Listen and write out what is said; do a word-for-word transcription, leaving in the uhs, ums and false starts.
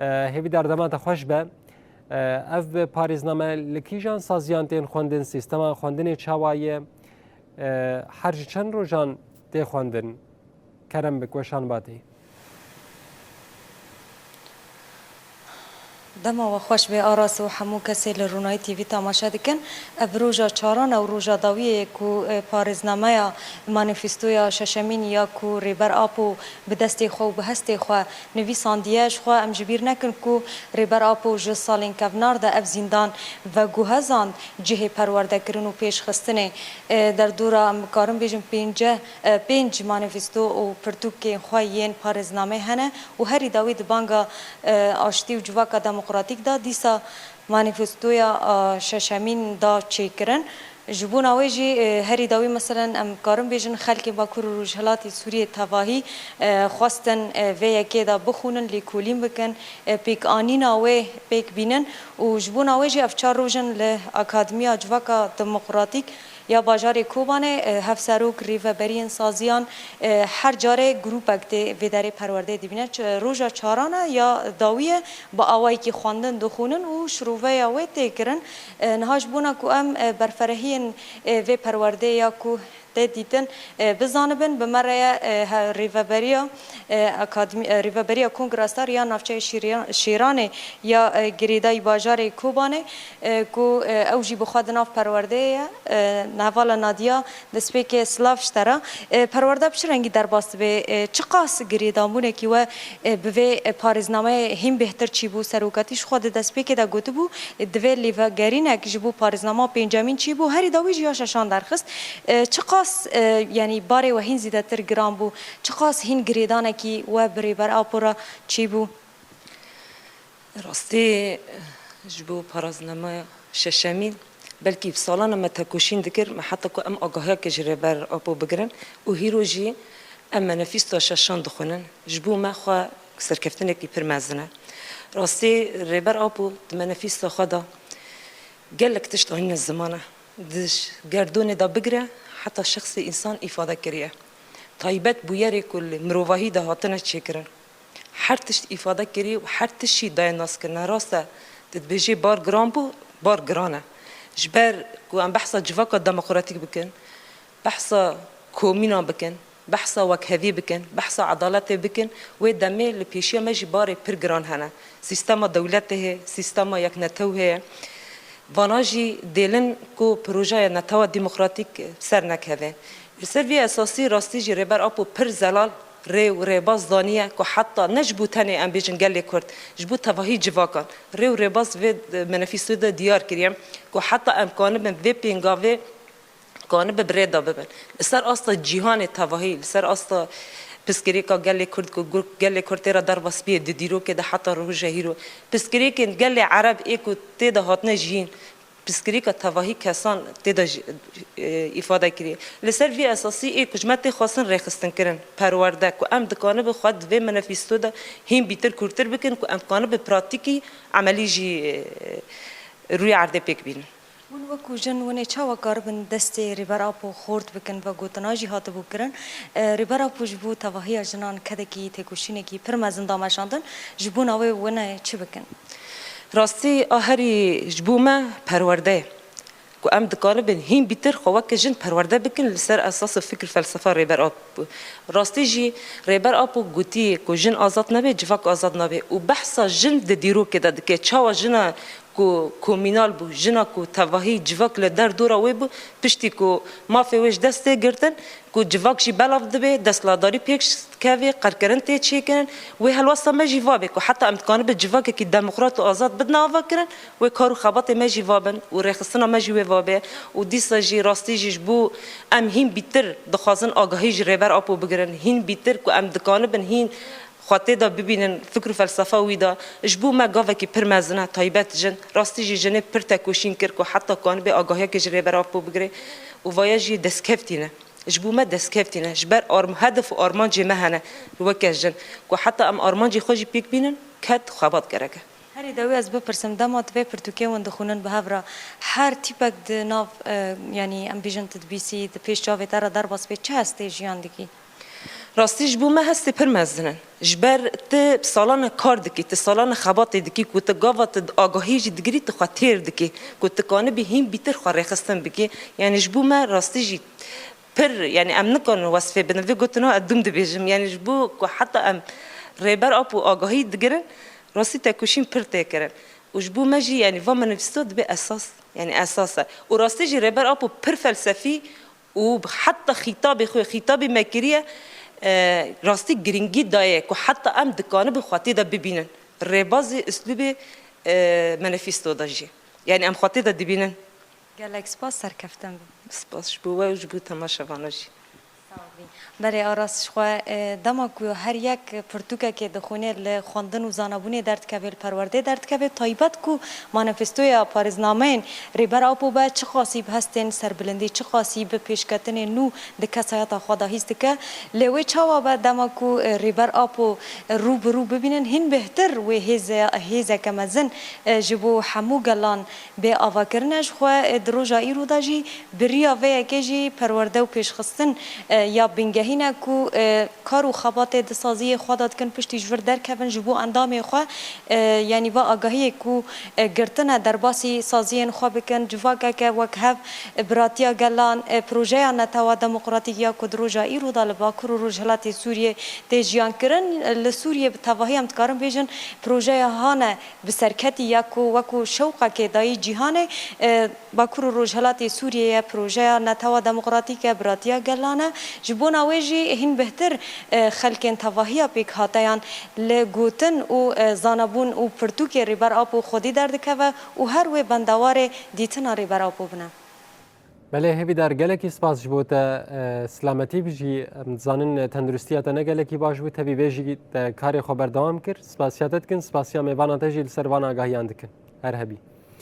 E, hêvîdar dema te xweş be. E, ev parêzname li kîjan saziyan tên xwendin, sîstema xwendinê çawa ye? E, her ji çend rojan tê xwendin? Kerem bik, weşan batî. Dema we xweş bê Aras û hemû kesê li Rûnayî T V temaşe dikin. Ev roja çaran e û roja dawiyê ye ku, e, parêznameya manîfestoya şeşemîn ya ku Rêber Apo bi destê xwe û bi hestê xwe nivîsandiye. Ji xwe em ji bîr nekin ku Rêber Apo ji salên kevnar de ev zîndan veguhezand cihê perwerdekirin û pêşxistinê. E, derdora em karin bêjin pênce, e, pênc manîfesto û pirtûkên xwe yên parêznamê hene û herî dawî di banga, e, aştî û civaka demokratîk de dîsa manîfestoya, e, şeşemîn da çêkirin. Ji bona wê jî, e, herî dawî, meselen, em karin bêjin xelkê Bakur û Rojhilatê Sûriyê tevahî, e, xwestin, e, vê yekê de bixwînin, lêkolîn bikin, e, pêkanîna wê pêk bînin û ji bona wê jî ev çar roj in li Akademiya Civaka Demokratîk ya bajarê Kobanê, e, hevserok, rêveberiyên saziyan, e, her carê grûpek tê vê derê perwerdeyê dibîne. Ç-, roja çaran e ya dawî ye, bi awayekî xwendin dixwînin û şiroveya wê tê kirin. E, niha ji bona ku em, e, berferehiyên, e, vê perwerdeyê ya ku tê dîtin, e, bizanibin, bi me re ye, e, he-, rêveberiya, e, akademî, e, rêveberiya Kongra Star ya Navçeyê Şîriya-, Şêranê ya, e, girêdayî bajarê Kobanê, e, ku, e, ew jî bi xwe di nav perwerdeyê ye, e, Nevala Nadiya, destpêkê silav ji te re. E, perwerde bi çi rengî derbas dibe? E, çiqas girêdabûnekî we, e, bi vê, e, parêznameyê hîn bêhtir çîbû? Serokatî ji xwe di destpêkê de gotibû, e, divê lêvegerînek ji bo parêznama pêncemîn çîbû, herî dawî jî ya şeşan derxist. E, çiqas, e, yanî barê we hîn zêdetir giran bû? Çiqas hîn girêdanekî we bi Rêber Apo re çîbû? Rastî, ji bo parêznama şeşemîn, belkî bi salan e me tekoşîn dikir, me heta ku em agahiyeke ji Rêber Apo bigirin û hîro jî em manîfestoya şeşan dixwînin. Ji bo me xwe serkeftinekî pir mezin e. Rastî, Rêber Apo di manîfestoya xwe de gelek tişt anîne ziman e. Di ş-, gerdûnê de bigire heta şexsê însan îfade kiriye. Taybet bûyerê ku li mirovahî de hatine çêkirin. Her tişt îfade kirî û her tişt jî daye naskirine. Rast e, tu dibêjê bar giran bû, bar giran e. Ji ber ku em behsa civaka demokratîk bikin, behsa komînan bikin, behsa wekhevî bikin, behsa edaletê bikin, wê demê li pêşiya me jî barê pir giran hene. Sîstema dewletê heye, sîstema yeknetew heye. Vana jî dêlin ku projeya netewa demokratîk ser nekeve. Li ser vî esasî rastî jî Rêber Apo pir zelal rê û rêbaz daniye ku heta ne ji bo tenê em bêjin gelê Kurd, ji bo tevahî civakan rê û rêbaz vê manîfestoyê de diyar kiriye ku heta em kanibin vê pêngavê kanibe bi rê de bibin. Li ser asta cîhanê tevahî, li ser asta pirsgirêka gelê Kurd ku gur-, gelê Kurd tê re derbas bûye di dîrokê de heta roja hîro. Pirsgirêkên gelê Ereb ê ku tê de hatine jiyîn, pirsgirêka tevahî kesan tê de jî, e, îfade kiriye. Li ser vî esasî ê ku ji me tê xwestin rêxistinkirin, perwerde ku em dikanibin xwe di vê manîfesto de hîn bîtir kûrtir bikin ku em kanibin pratîkî emelî jî, e, rûyê erdê pêk bînin. Hûn wekî jin, hûn ê çawa karibin destê Rêber Apo xort bikin? Vegotina jî hatibû kirin. E, Rêber Apo ji bo tevahiya jinan kedekî têkoşînekî pir mezin da meşandin. Ji bona wê hûn ê çi bikin? Rastî a herî ji bo me perwerde ye. Ku em dikaribin hîn bîtir xwe weke jin perwerde bikin li ser esasê fikr felsefa Rêber Apo. Rastî jî Rêber Apo gotiye ku jin azad nebe, civak azad nabe. Û behsa jin di dîrokê de dike. Çawa jina ku komînal bû, jina ku tevahî civak li derdora wê bû, piştî ku mafê wê ji dest tê girtin, ku civak jî belav dibe, desthilatdarî pêk dikeve, qirkirin tê çêkirin. Wê helwesta me jî va be ku heta em dikanibin civakekî demokrat û azad bidine avakirin, wê kar û xebatê me jî va bin û rêxistina me jî wê va be. Û dîsa jî rastî jî ji bo em hîn bîtir dixwazin agahî ji Rêber Apo bigirin, hîn bîtir ku em dikanibin hîn xwe tê de bibînin fikr û felsefa wî de. Ji bo me gavekî pir mezin e, taybet jin. Rastî jî jinê pir tekoşîn kir ku heta kanibe agahiyekê ji Rêber Apo bigire û vaya jî destkevtî ne. Ji bo me destkevtî ne. Ji ber arm-, hedef û armancê me hene weke jin. Ku heta em armancê xwe jî pêk bînin, ked xebat gerek e. Herî dawî ez bipirsim, dema tu vê pirtûkê hûn dixwînin bi hev re, her tîpek di nav, e, yanî em bêjin tu dibîsî, di pêş çavê te re derbas bê, çi hestê jiyan dikî? Rastî ji bo me hestê pir mezin in. Ji ber tu salane kar dikî, tu salane xebatê dikî, ku tu gava tu agahî jî digirî, tu xwe têr dikî, ku tu kanibî hîn bîtir xwe rêxistin bikî. Yanî ji bo me rastî jî pir, yanî em nikarin wesfê bidin. Vê gotina ez dûm dibêjim. Yanî ji bo ku heta em Rêber Apo agahî digirin, rastî tekoşîn pir tê kirin. Û ji bo me jî, yanî va manifesto dibe esas. Yanî esas e. Û rastî jî Rêber Apo pir felsefî û heta xîtabê xwe, xîtabê me kiriye, e, rastî girîngî daye ku heta em dikanibin xwe tê de bibînin. Rêbazê, uslûbê, e, manifesto de jî. Yanî em xwe tê de dibînin. Gelek spas, serkeftin bin. Spas ji bo we û ji bo temaşevana jî. Belê, Aras, ji xwe, e, dema ku her yek pirtûkekê dixwîne, li xwendin û zanabûnê derdikeve, li perwerdê derdikeve, taybet ku manifestoya parêznameyên Rêber Apo be, çiqasî bi hestên serbilindî, çiqasî bi pêşketinên nû di kesayeta xwe de hîs dike. Lê wê çawa be dema ku, e, Rêber Apo, e, rû bi rû bibînin, hîn bêhtir wê hêze-, hêzeke mezin, e, ji bo hemû gelan bê avakirin e. Ji xwe, e, di roja îro de jî bi riya vê yekê jî perwerde û pêşxistin, e, ya bingehîn e ku, e, kar û xebatê di saziyê xwe de dikin, piştî ji vir derkevin, ji bo endamê xwe, e, yanî va agahiyê ku, e, girtine derbasî saziyên xwe bikin, civakeke wek hev, e, Biratiya Gelan, e, projeya Netewa Demokratîk ya ku di roja îro de li Bakur û Rojhilatê Sûriyê tê jiyan kirin. Li Sûriyê bi tevahî em dikarin bêjin projeya hane bi serketî ya ku wekû şewqekê dayî cîhanê, e, Bakur û Rojhilatê Sûriyeyê projeya Netewa Demokratîk e, Biratiya Gelan e. Ji bona wê jî hîn bêhtir, e, xelkên tevahiya pêkhateyan li gotin û, e, zanabûn û pirtûkê Rêber Apo xwedî derdikeve û her wê bendewarê dîtina Rêber Apo bine. Belê, Hêvîdar, gelekî spas ji bo te, e, silametî bijî. Em dizanin tendirustiya te ne gelekî baş bû, tevî vê jî te karê xwe berdewam kir. Spasiya te dikin, spasiya mêvana te jî li ser van agahiyan dikin. Her hebî.